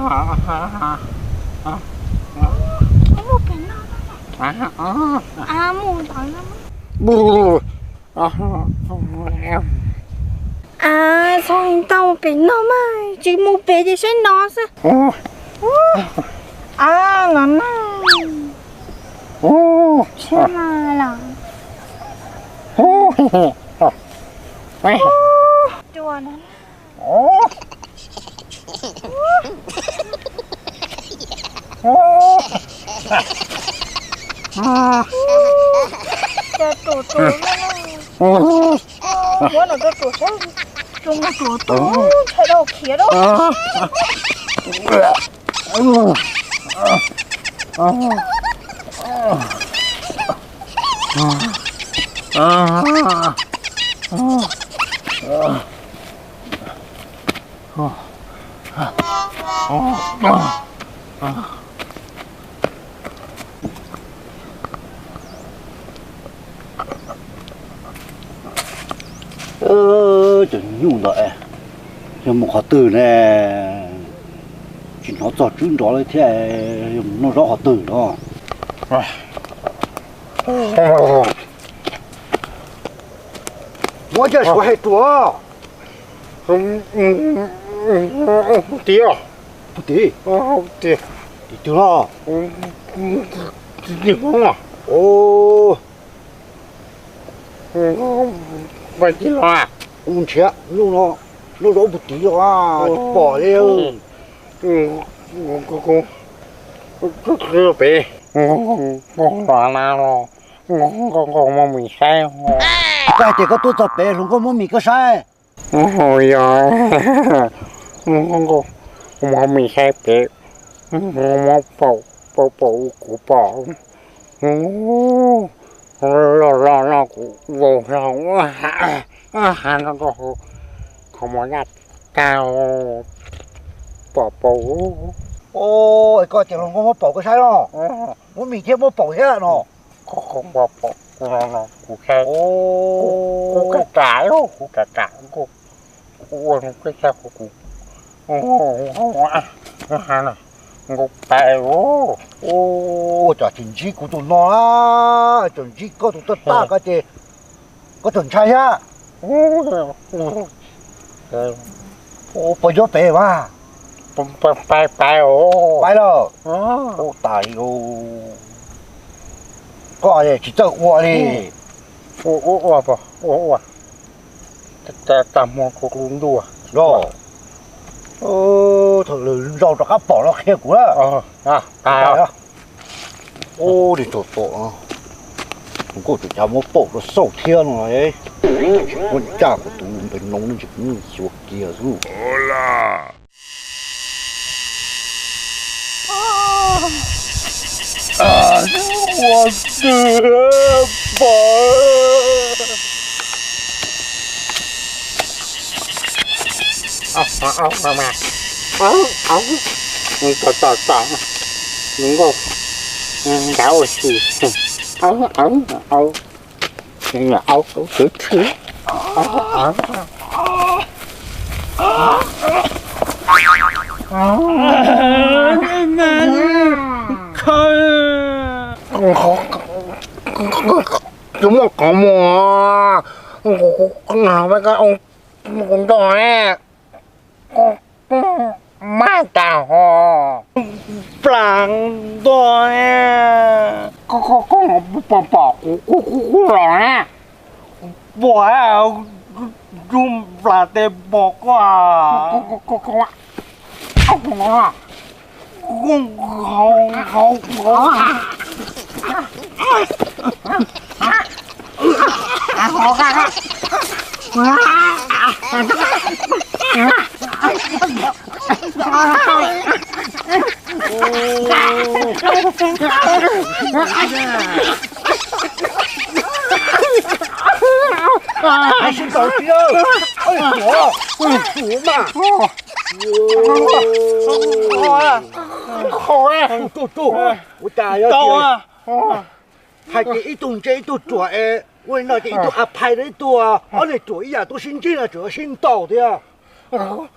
Mus pem no, mus ntawd no. Txhob ntau pem no mas, tsis mus pem ces saib no xwb. No na. Saib mas los. Cua no. Cua ruam ruam, muab no ruam ruam saib, cua ruam ruam, ntshai dau khiav dau. Cov nyuj ntawd yog mus qhov twg ne? Tsis hnov txog tswb nrov li thiab, yog mus noj zaub qhov twg no? Muab coj suav hais tuaj. Tiv, tiv, tiv twg los? Nrhiav, noj zaub puag tid los tsis pom li. Peb los na los, Nkauj Nkauj, muab mis saib. Koj hais tias koj tuaj txog pem, hluas nkauj muab mis koj saib. Yog, Nkauj Nkauj, muab mis saib pem, muab pom, pom, pom kuv pom. Loj loj loj kuv vau hlo, ha no koj, qhov muag yaj tag, pom paum. Koj tias hluas nkauj muab paum koj saib no, muab mis thiab muab paum thiab no. Koj, koj, koj pom kuv no, kuv saib, kuv kam kam, kuv kam kam, kuv ua no koj saib kuv, kuv ha no, nkauj pais. Ua cas tsis ntsib kuv tus no, tseem ntsib koj tus toj tag ko ces koj tseem ntshai thiab. Puas nyob pem mas? Pais, pais os. Pais lawm. Ua tas li, koj tsis txawj ua li. Ua, ua, ua, ua, ua. Tag hmo kuv ntuj los, thaum lwm zaus rov qab pom los qhia kuv na. Ua li tau tom no, kuv tseem cas muab paum rau xauj thiab no, tsis muab ncaj kuv tus npe no ne, tsis kuv xyuas kiag xwb. Ua twg pom. Tom tom tom, nkauj nrad ua si. Au, au, au, au, au, au, Kuv muaj qhov muag, kuv nrog kuv ntoj, maj tas ho, plam ntoj, koj pom pom kuv, kuv kuj los na, pom kuv plam tes pom koj. Hais sib ntaus tsis, tuav, tuav mas. Tuaj, tuaj, ua cas yog hais tias ib tug ntse ib tug ruam es ua li no ces ib tug a phais rau ib tug, ob niag ruam ib yam tuaj sib ntsib no tseem sib ntaus thiab. Los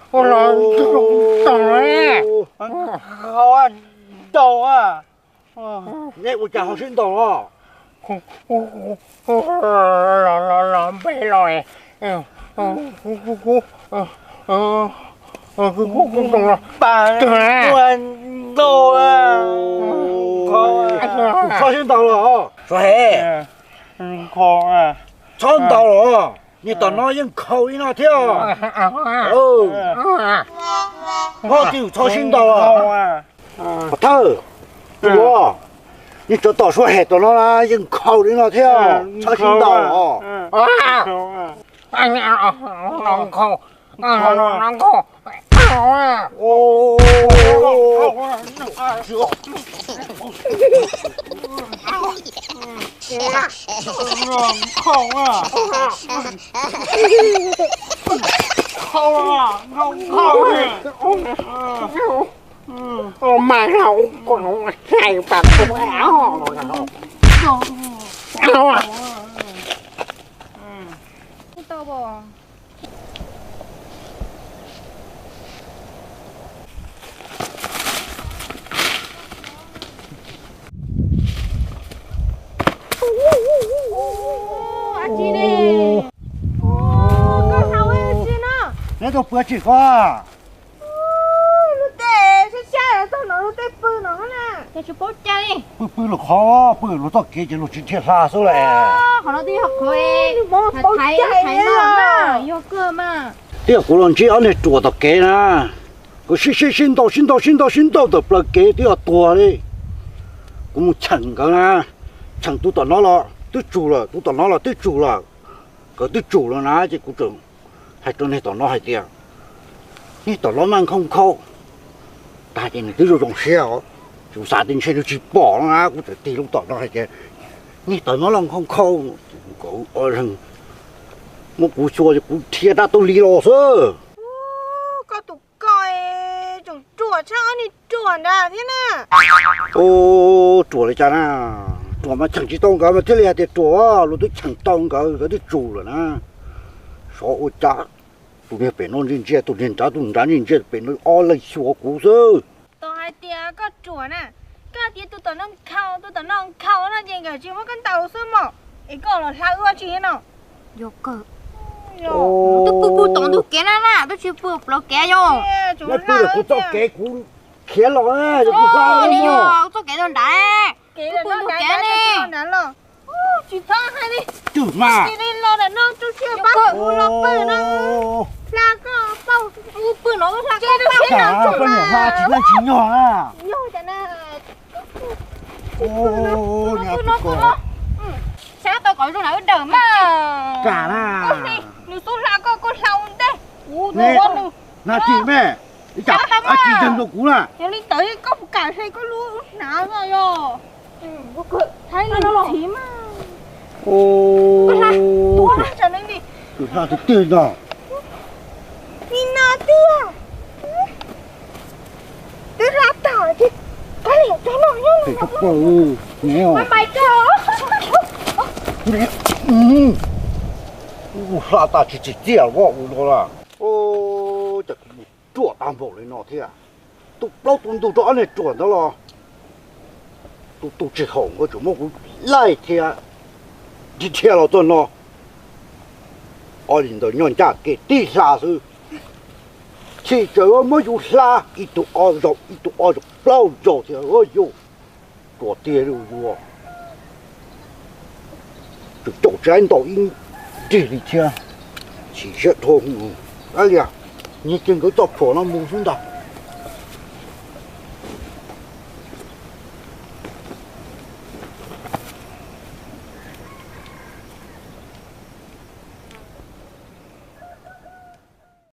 tau los. Neb ua cas ho sib ntaus los? Los npe los. Txhob sib ntaus los. Suav Hem, txhob ntaus los. Niag tom no yeej nkhaus li no thiab. Pog twb txhob sib ntaus los. Pov thawj, ua, niag tsov tom Suav Hem tom no na yeej nkhaus li no thiab, txhob sib ntaus os. Neb tau pw tsis koj? Lub tej sab sab txog no lub tej pw no na. Pw pw lub qhov pw luag txoj kev ces luag tsis dhia hla xwb las. Qhov no twb yog qhov thaiv thaiv no na, yog kawg mas. Twb yog kuv los ntsib ob niag ruam tom kev na, kuv sib sib sib ntaus sib ntaus sib ntaus sib ntaus tawm plaws kev twb yog tuag li. Kuv mus cheem nkawd na, cheem tus tom no los twb tsum lawm, tus tom no los twb tsum lawm. Nkawd twb tsum lawm na ces kuv tseem hais rau niag tom no hais tias, niag tom no mas nkhaus nkhaus. Tag ces nws twb zoo zoo siab os, kuv xav tias ntshe nws tsis pom no na, kuv txawm tig lub tom no hais tias, niag tom no los nkhaus nkhaus. Nkawd ob leeg muab kuv xyuas ces kuv dhia rab taub lis los xwb. Koj tus koj tseem ruam tshaj ob niag ruam nrad thiab na. Ub, ruam li cas na, ruam mas cheem tsis tau nkawd mas thiaj li hais tias ruam, luag twb cheem tau nkawd, nkawd twb tsum lawm na. Xyov ua cas tus niag pem no ntsia ntsia tus niag nrad, tus nrad ntsia ntsia pem no, ob leeg xyuas kuv xwb. Tau hais tias koj ruam na, koj tias tus tom no nkhaus, tus tom no nkhaus no ces nkawd tsis muab koj ntaus xwb mog, es koj los hla wb ua tsi no? Yog kawg, twb pw pw tom ntug kev na na, twb tsis pw plaws kev yog. Neb pw lawm kuv txoj kev kuv khiav los, kuv hla li yog txoj kev rau nrad, kev rau ntug kev ne. Tsis txhob hais li. Twb mas los ntawm no tsuj siab pab kuv los pw no, hla koj pauj, pw no hla koj pauj. Poj niam hla tsis neej tsis nyog na. Yog cas na. Sab tau kom zoo na wb dawm mas. Kam na. Nws xub hla koj, koj hla ua ntej. Nws na tim me, ib cas tsis yeeg rau kuv na. Yog li ntawd koj puas kam hla koj lub hnav yog? Thaib lub txiv mas. Koj hla tiag tiag no. Nim no tiag. Twb hla tag ces kav liam cov no nyob no. Hla tag tsis tsim txiaj voj ua luaj lawm. Cas kuv mus ruam tag npaum li no thiab. Tu plaub tu ntug rau ob niag ruam ntawd los tu tu tsis haum, nkawd tseem muab kuv laij thiab dhia dhia los txog no. Ob li ntawd nyob ncaj kev tib hla xwb. Chim tsawv muab yus hla ib tug ob zaug, ib tug ob zaug, plaub zaug thiab yus ruam tiag li yus. Tseem caum tsis laib ntaus ib nrig li thiab. Chim siab dhau. Lias, nyiag kiag nkawd txoj phuam no mus xwb ntag.